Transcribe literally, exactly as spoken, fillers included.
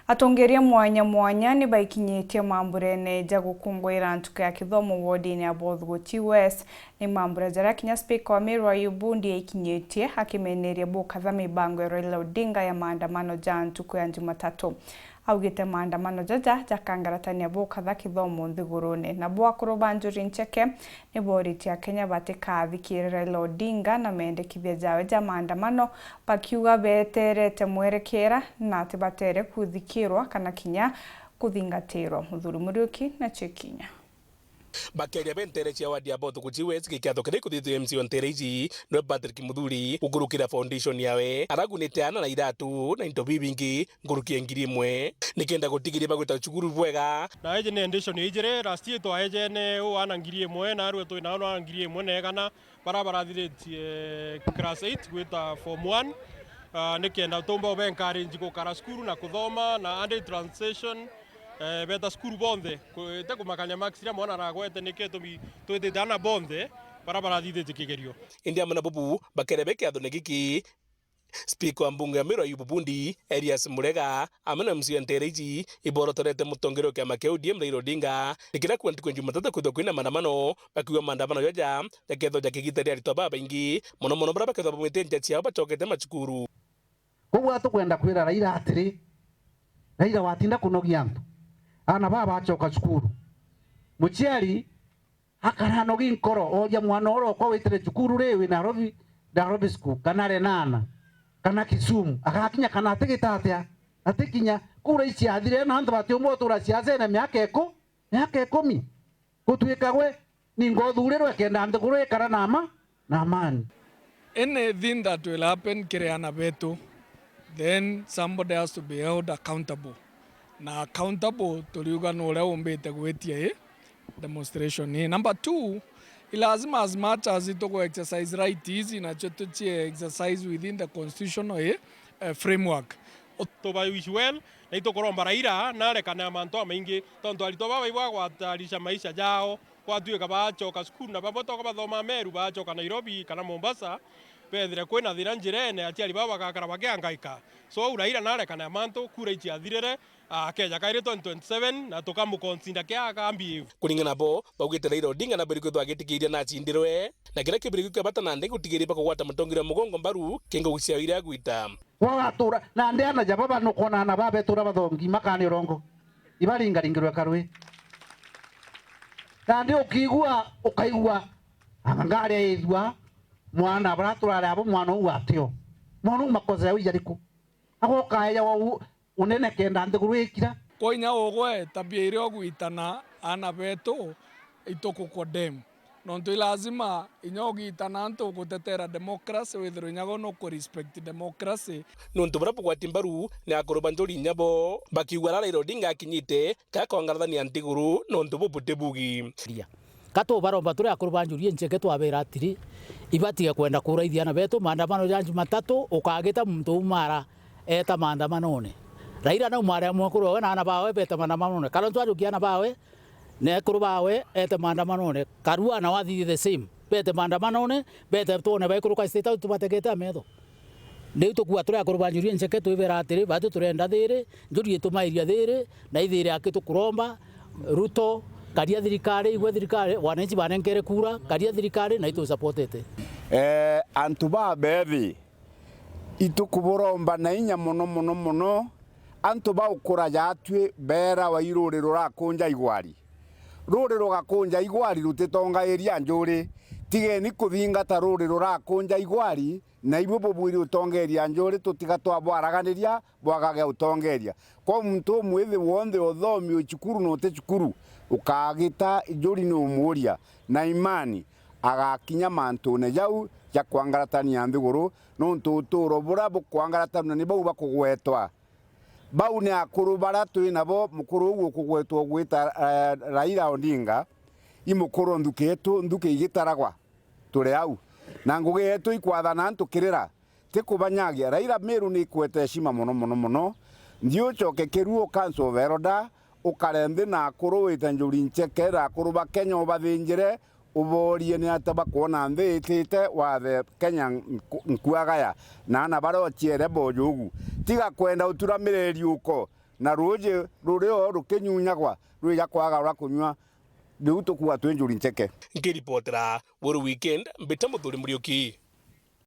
Atongeria mwanya mwanya ni baikinyitie mamburene ja gukunguira ntuku ya kithomo wodine ya Bothguchi West. Ni mambura jaria kinya Speaker wa Meru Ayub Bundi aikinyitie akimeneria bukatha mibango ya Raila Odinga ya maandamano ja ntuku ya Jumatatu. Augite maandamano jaja jakangaratania bukatha kithomo nthigurune. Nabo akuru ba Njuri Ncheke ni boritie Akenya batikathikire Raila Odinga na mendekithia jawe ja maandamano, bakiuga beterete mwerekera na ati batere kuthikirwa kana kinya kuthingatirwa. Muthuri Muriuki na Chikinya. Bakeria be ntere cia wadi ya Bothguchi West, gikiatho kiria ikuthithio M C wa ntere iji, niwe Patrick Muthuri, gukurukira foundation yawe, aragunite ana na iratu na into bibingi nkuruki ya ngiri imwe, nikenda gutigiria bagwita cukuru bwega. Na iji ni addition ya ijiri, last year twaejene u ana ngiri imwe, na arue twi nao no ana ngiri imwe na igana, bara barathiritie class eight gwita form one. Ah, nikenda tumba ube encourage gukara cukuru na kuthoma na under translation, eh, beta cukuru bonthe, ku-, ite kumakania marks iria mwana aragwete, niki itumi twitite ana bonthe bara barathithitie kigerio. Indi amwe na bubu, bakeria be kiatho ni giki, Speaker wa mbunge ya Meru Ayub Bundi, Elias Murega, amwe na M C wa ntere iji, iborotorete mutongeria wa kiama kia O D M Raila Odinga, ni kiria kwa ntuku ya Jumatatu kwithirwa kwina maandamano, bakiuga maandamano jaja jakethwa ja kigita ria aritwa babaingi, mono mono baria bakethwa baumite nja ciao bacokete macukuru. Koguo tukwenda kwira Raila atiri, Raila watinda kunogia antu, ana baa bacoka cukuru, muciari akaranogi nkoro, oria mwana uria okwa witire cukuru ri, wi Nairobi, Nairobi School, kana Lenana, kana Kisumu, agakinya kana atigita atia? Atikinya. Kura iciathire na antu batiumba utura ciacene miaka iku-, miaka ikumi. Gutuika gwe, ninga uthurirwe kenda nthiguru ikara na ama-, na amani. Anything that will happen kiri ana betu, then somebody has to be held accountable. Na accountable turiuga ni uria umbite gwitia i demonstration ii. Number two, i lazima as much as tugu exercise right ici, nacio tuci exercise within the constitutional i, eh, framework. Tuba wish well, na itukuromba Raila narekane na mantu amaingi, tontu aritwa baba ibagwatarisha maisha jao, gwatuika bacoka cukuru na bamwe toka bathoma Meru, bacoka Nairobi kana Mombasa, bethire kwina thina njirene, aciari baba bagakara bakiangaika. So, Raila narekane na mantu, kura iciathirire, akeja kairi twenty twenty-seven, na tukamuconsider kia akambie. Kuringana nabo, baugite Raila Odinga nabwiri kwithwa agitikiria na acindirwe, na kiria kibwiri kia bata nandi gutigiria bakugwata mutongeria mugongo mbaru, kingo gucia iria agwita. Wagatura, nandi ana ja baba nukwona ana babetura bathongi makani urongo. Ibaringaringirwe karui. Nandi ukigua, ukaigua, anga ngari aithua, mwana bara turare abo mwana uu atio. Mwana uu makosa yau ijariku? Agoka eja wa u-, unene kenda nthiguru ikira. Kwa inya ugwe tabia iria ugwitana ana betu, itukukondem. Nontu i lazima inya ugitana antu gutetera democracy, withirwe inya gwe nuku respect democracy. Nontu buria bugwati mbaru ni akuru ba Njuri inya bo, bakiuga ra Raila Odinga akinyite, ka kongarathania nthiguru nontu bubuti bugi. Ka tubaromba turi akuru ba Njuri Ncheke twabera atiri, ibatige kwenda kuraithia ana betu maandamano ja Jumatatu, ukagita muntu umara eta maandamanone. Raila naumare amwe kuru we na ana bawe bete maandamanone. Kana ntu ajukia ana bawe, na ekuru bawe ete maandamanone. Karua nao athithie the same. Bete maandamanone, bete twone baikuruka State House tubategete ametho. Riu tukua turi akuru ba Njuri Ncheke twibera atiri, batu turenda thiri, Njuri itumairia thiri, na ithiri aki tukuromba, Ruto, karia thirikari, igwe thirikari, wananchi banenkere kura, karia thirikari, na itu supportete. Eh, antu ba bethi, itukuburomba na inya mono, mono, mono, antu baukuraja atwi beera wa iruri rurakunja igwari. Ruri rugakunja igwari rutitongairia Njuri. Tigeni kuthingata ruri rurakunja igwari, na ibui bubwiri utongeria Njuri, tutiga twabwaraganiria bwagage utongeria. Kwa muntu umwithi wonthe uthomi u cukuru na uti cukuru, ukagita Njuri ni umuria, na imani agakinya mantune jau ja kwangaratania nthiguru, nontu uturo buria bukwangaratanua ni bau bakugwetwa. Bau ni akuru baria twi nabo, mukuru uu ukugwetwa ugwita, eh, Raila Odinga, i mukuru nthuki yetu, nthuki igitaragwa, turi au. Na ngugi yetu ikwathana antu kirira, ti kubanyagia. Raila Meru ni ikwete heshima mono, mono, mono. Nthi ucoke Kiruo Council of Elder, ukare nthi na akuru wite Njuri Ncheke na akuru ba Kenya ubathinjire, uboorie ni atia bakwona nthi itite wathe Kenya nku-, nkuagaya, na ana baria uciere bojugu. Tiga kwenda uturamire iriuko, na ruuji rurio rukinyunyagwa rwija kwaga rwa kunyua, riu tukuuga twi njuri ncheke. Nkiripotera Weru Weekend, mbita Muthuri Muriuki.